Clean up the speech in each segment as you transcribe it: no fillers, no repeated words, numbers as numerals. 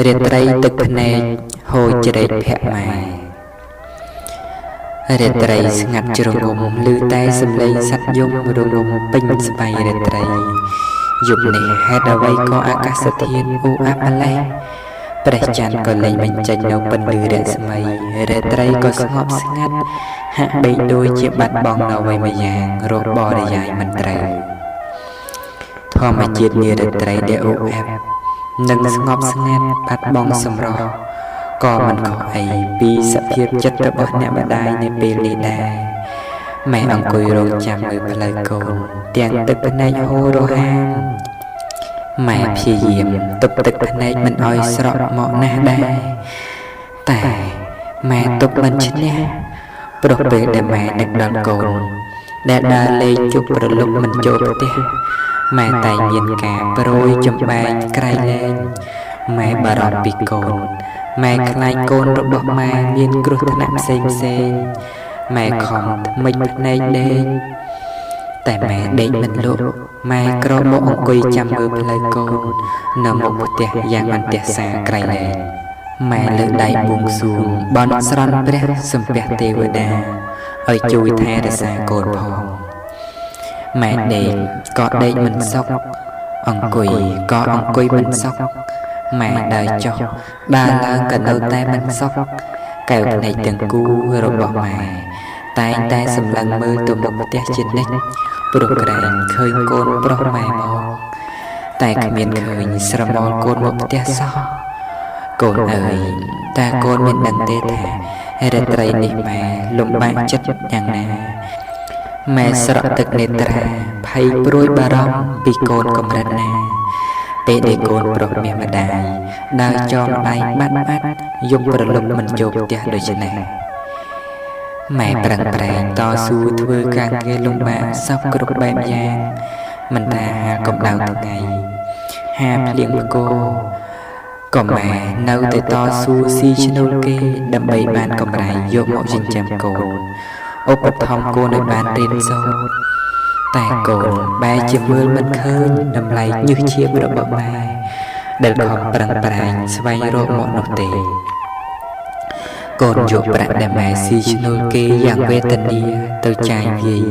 រាត្រីទឹកភ្នែកហូរជ្រែកភ័ក្រម៉ែរាត្រីស្ងាត់ជ្រងំឮតែសំឡេងសត្វយំរងំពេញស្បៃរាត្រីយប់នេះហេតុអ្វីក៏អាកាសធាតុអ៊ូអាប់ម្ល៉េះព្រះច័ន្ទក៏លែងបញ្ចេញនូវពន្លឺរស្មីរាត្រីក៏ស្ងប់ស្ងាត់ហាក់បីដូចជាបាត់បង់នូវអ្វីម្យ៉ាងរកបរិយាយមិនត្រូវធម្មជាតិនារាត្រីដែលអ៊ូអាប់និងស្ងប់ស្ងាត់បាត់បង់សម្រស់ក៏មិនខុសអីពីសភាពចិត្តរបស់អ្នកម្ដាយនៅពេលនេះដែរម៉ែអង្គុយរងចាំមើលផ្លូវកូនទាំងទឹកភ្នែកហូររហាមម៉ែព្យាយាមទប់ទឹកភ្នែកមិនឲ្យស្រក់មកណាស់ដែរតែម៉ែទប់មិនឈ្នះព្រោះពេលដែលម៉ែនឹកដល់កូនដែលដើរលេងជប់ប្រលប់មិនចូលផ្ទះម៉ែតែងមានការប្រួយចំបែងក្រៃលែងម៉ែបារម្ភពីកូនម៉ែខ្លាចកូនរបស់ម៉ែមានគ្រោះថ្នាក់ផ្សេងផ្សេងម៉ែខំថ្មិចភ្នែកដេកតែម៉ែដេកមិនលក់ម៉ែក្រមកអង្គុយចាំមើលផ្លូវកូននៅមុខផ្ទះយ៉ាងអន្ទះសារក្រៃលែងម៉ែលើកដៃបួងសួងបន់ស្រន់ព្រះសំពះទេវតាឲ្យជួយថែរក្សាកូនផងម៉ែដេកក៏ដេកមិនសុខអង្គុយក៏អង្គុយមិនសុខម៉ែដើរចុះដើរឡើងក៏នៅតែមិនសុខកែវភ្នែកទាំងគូរបស់ម៉ែតែងតែសម្លឹងមើលទៅមុខផ្ទះជានិច្ចព្រោះក្រែងឃើញកូនប្រុសម៉ែមកតែគ្មានឃើញស្រមោលកូនមកផ្ទះសោះកូនអើយតើកូនមានដឹងទេថារាត្រីនេះម៉ែលំបាកចិត្តយ៉ាងណាម៉ែស្រក់ទឹកនេត្រាភ័យព្រួយបារម្ភពីកូនកម្រិតណាពេលដែលកូនប្រុសមាសម្ដាយដើរចងដៃបាត់បាត់យំប្រលប់មិនចូលផ្ទះដូច្នេះម៉ែប្រឹងប្រែងតស៊ូធ្វើការងារលំបាកសពគ្រប់បែបយ៉ាងមិនថាហាលកម្ដៅថ្ងៃហាភ្លៀងផ្គរក៏ម៉ែនៅតែតស៊ូស៊ីឈ្នួលគេដើម្បីបានកម្រៃយកមកចិញ្ចឹមកូនឧបត្ថម្ភកូនឲ្យបានរៀនសូត្រតែកូនបែរជាមើលមិនឃើញតម្លៃញើសឈាមរបស់ម៉ែដែលខំប្រឹងប្រែងស្វែងរកមកនោះទេកូនយកប្រាក់ដែលម៉ែស៊ីឈ្នួលគេយ៉ាងវេទនាទៅចាយវាយ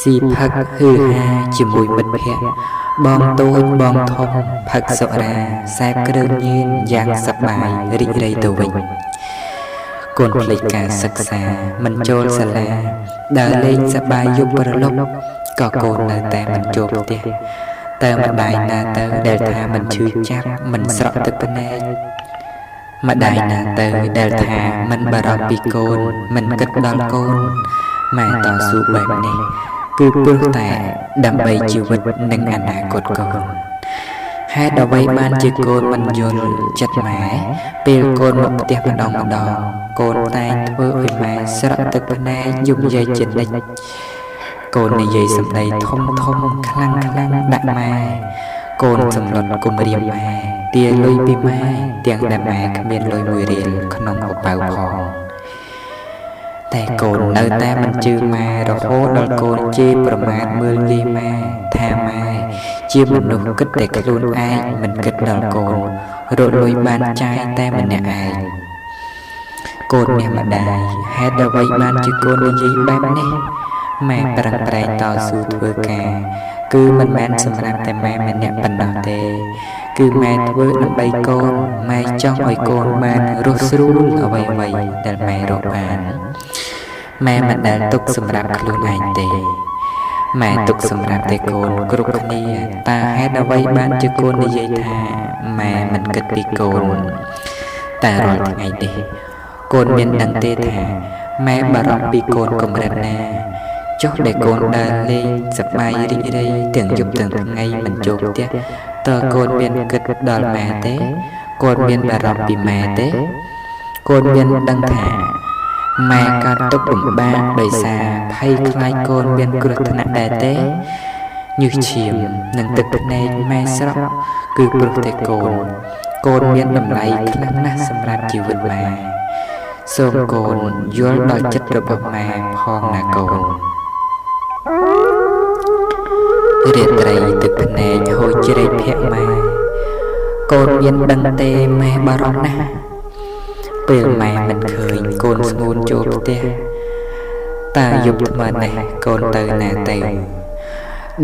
ស៊ីផឹកហឺហាជាមួយមិត្តភក្តិបងតូចបងធំផឹកសុរាសែបគ្រឿងញៀនយ៉ាងសប្បាយរីករាយទៅវិញកូនភ្លេចការសិក្សាមិនចូលសាលាដើរលេងសប្បាយយប់ប្រលប់ក៏កូននៅតែមិនចូលផ្ទះតើម្ដាយណាទៅដែលថាមិនឈឺចាប់មិនស្រក់ទឹកភ្នែកម្ដាយណាទៅដែលថាមិនបារម្ភពីកូនមិនគិតដល់កូនម៉ែតស៊ូបែបនេះគឺព្រោះតែដើម្បីជីវិតនិងអនាគតកូនហេតុអ្វីបានជាកូនមិនយល់ចិត្តម៉ែពេលកូនមកផ្ទះម្ដងម្ដងកូនតែងធ្វើឲ្យម៉ែស្រក់ទឹកភ្នែកយំយាយជានិច្ចកូននិយាយសម្ដីធំធំខ្លាំងខ្លាំងដាក់ម៉ែកូនសម្លុតគំរាមម៉ែទាលុយពីម៉ែទាំងដែលម៉ែគ្មានលុយមួយរៀលក្នុងហោប៉ៅផងតែកូននៅតែមិនជឿម៉ែរហូតដល់កូនជេរប្រមាថមើលងាយម៉ែថាម៉ែជាមនុស្សគិតតែខ្លួនឯងមិនគិតដល់កូនរកលុយបានចាយតែម្នាក់ឯងកូនមាសម្ដាយហេតុអ្វីបានជាកូននិយាយបែបនេះម៉ែប្រឹងប្រែងតស៊ូធ្វើការគឺមិនមែនសម្រាប់តែម៉ែម្នាក់ប៉ុណ្ណោះទេគឺម៉ែធ្វើដើម្បីកូនម៉ែចង់ឲ្យកូនបានរស់ស្រួលអ្វីៗដែលម៉ែរកបានម៉ែមិនដែលទុកសម្រាប់ខ្លួនឯងទេម៉ែទុកសម្រាប់តែកូនគ្រប់គ្នាតើហេតុអ្វីបានជាកូននិយាយថាម៉ែមិនគិតពីកូនតែរាល់ថ្ងៃនេះកូនមានដឹងទេថាម៉ែបារម្ភពីកូនកម្រិតណាចុះដែលកូនដើរលេងសប្បាយរីករាយទាំងយប់ទាំងថ្ងៃមិនចូលផ្ទះតើកូនមានគិតដល់ម៉ែទេកូនមានបារម្ភពីម៉ែទេកូនមានដឹងថាម៉ែកើតទុក្ខលំបាកដោយសារភ័យខ្លាចកូនមានគ្រោះថ្នាក់ដែរទេញើសឈាមនិងទឹកភ្នែកម៉ែស្រក់គឺព្រោះតែកូនកូនមានតម្លៃខ្លាំងណាស់សម្រាប់ជីវិតម៉ែសូមកូនយល់ដល់ចិត្តរបស់ម៉ែផងណាកូនរាត្រីទឹកភ្នែកហូរជ្រែកភ័ក្រម៉ែ កូនមានដឹងទេម៉ែបារម្ភណាស់ពេលម៉ែមិនឃើញកូនស្ងួនចូលផ្ទះតើយប់ថ្មើរនេះកូនទៅណាទៅ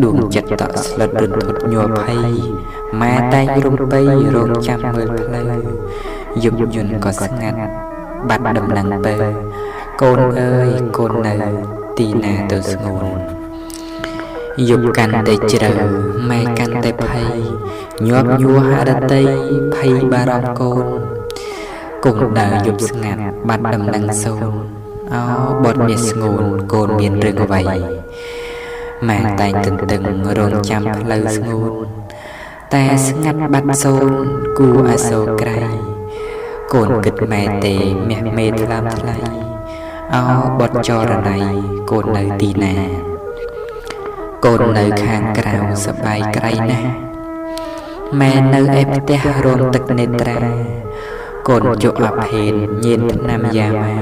ដួងចិត្តតក់ស្លុតរន្ធត់ញ័រភ័យម៉ែតែងរំបីរងចាំមើលផ្លូវយប់យន្តក៏ស្ងាត់បាត់ដំណឹងពៅកូនអើយកូននៅទីណាទៅស្ងួនយប់កាន់តែជ្រៅម៉ែកាន់តែភ័យញាប់ញួរហរតីភ័យបារម្ភកូនកូនដើរយប់ស្ងាត់បាត់ដំណឹងសូន្យអោបត់នេះស្ងួនកូនមានរឿងអ្វីម៉ែតែងទន្ទឹងរងចាំផ្លូវស្ងួនតែស្ងាត់បាត់សូន្យគួរអសូរក្រៃកូនគិតម៉ែទេមាសមេថ្លើមថ្លៃអោបត់ចរណៃកូននៅទីណាកូននៅខាងក្រៅសប្បាយក្រៃណាស់ម៉ែនៅឯផ្ទះរងទឹកនេត្រាកូនជក់អភេនញៀនថ្នាំយ៉ាម៉ា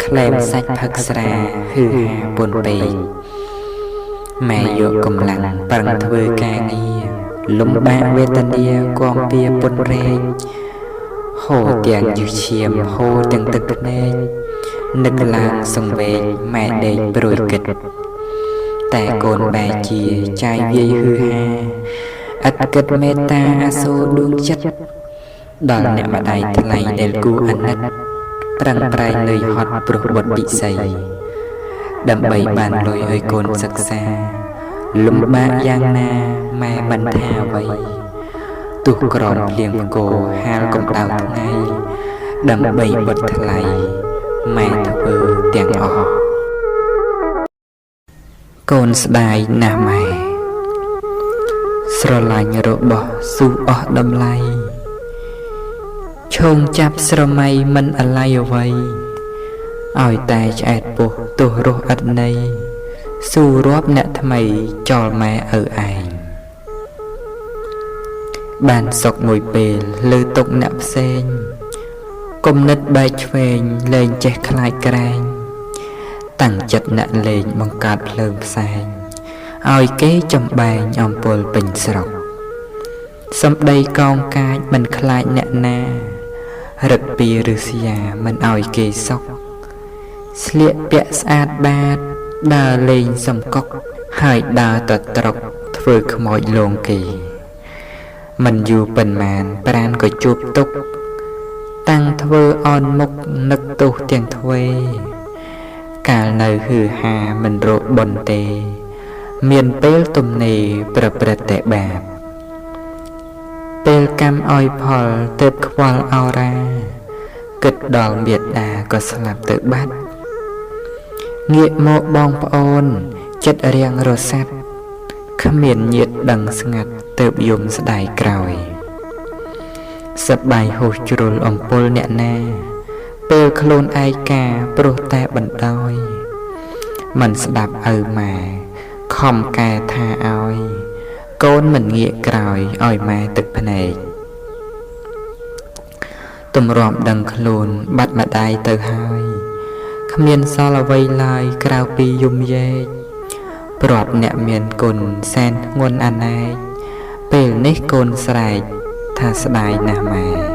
ក្លែមសាច់ផឹកស្រាហឺហាពុនពេកម៉ែយកកម្លាំងប្រឹងធ្វើការងារលំបាកវេទនាគំពៀពុនរែកហូរទាំងយឺឈាមហូរទាំងទឹកភ្នែកនឹកឡើងសង្វេគម៉ែដេកព្រួយគិតតែកូនបែជាចាយវាយហឺហាឥតគិតមេត្តាអាសូរដួងចិត្តដល់អ្នកម្ដាយថ្លៃដែលគួរអាណិតប្រឹងប្រែងនឿយហត់ព្រោះបុត្រពិសីដើម្បីបានលុយឲ្យកូនសិក្សាលំបាកយ៉ាងណាម៉ែមិនថាអ្វីទោះក្រំភ្លៀងផ្គរហាលកម្ដៅថ្ងៃដើម្បីបុត្រថ្លៃម៉ែធ្វើទាំងអស់កូនស្ដាយណាស់ម៉ែស្រឡាញ់របស់ស៊ូអស់តម្លៃឈោងចាប់ស្រមៃមិនអាល័យអ្វីឲ្យតែឆ្អែតពោះទោះរស់ឥតន័យស៊ូរាប់អ្នកថ្មីចោលម៉ែឪឯងបានសុកមួយពេលលើទុកអ្នកផ្សេងគំនិតបែកឆ្វេងលែងចេះខ្លាចក្រែងតាំងចិត្តអ្នកលេងបង្កើតភ្លើងផ្សែងឲ្យគេចំបែងអំពល់ពេញស្រុកសំដីកោងកាចមិនខ្លាចអ្នកណារឹកពីឫស្យាមិនឲ្យគេសុកស្លៀកពាក់ស្អាតបាតដើរលេងសំកុកហើយដើរតត្រុកធ្វើខ្មោចលងគេមិនយូរប៉ុន្មានប្រានក៏ជួបទុកតាំងធ្វើអនមុខនឹកទោសទាំងទ្វេកាលនៅហឺហាមិនរកបុណ្យទេមានពេលទំនេរប្រព្រឹត្តតែបាបពេលកម្មឲ្យផលទើបខ្វល់អរាគិតដល់មេដាក៏ស្លាប់ទៅបាត់ងាកមកបងប្អូនចិត្តរាំងរសាត់គ្មានញាតិដឹងស្ងាត់ទើបយំស្ដាយក្រោយសប្បាយហូសជ្រុលអំពល់អ្នកណាពេលខ្លួនឯកាព្រោះតែបណ្ដោយមិនស្ដាប់ឪម៉ែខំកែថាឲ្យកូនមិនងាកក្រោយឲ្យម៉ែទឹកភ្នែកទម្រាំដឹងខ្លួនបាត់ម្ដាយទៅហើយគ្មានសល់អ្វីឡើយក្រៅពីយំយែកប្រាប់អ្នកមានគុណសែនធ្ងន់អណែកពេលនេះកូនស្រែកថាស្ដាយណាស់ម៉ែ។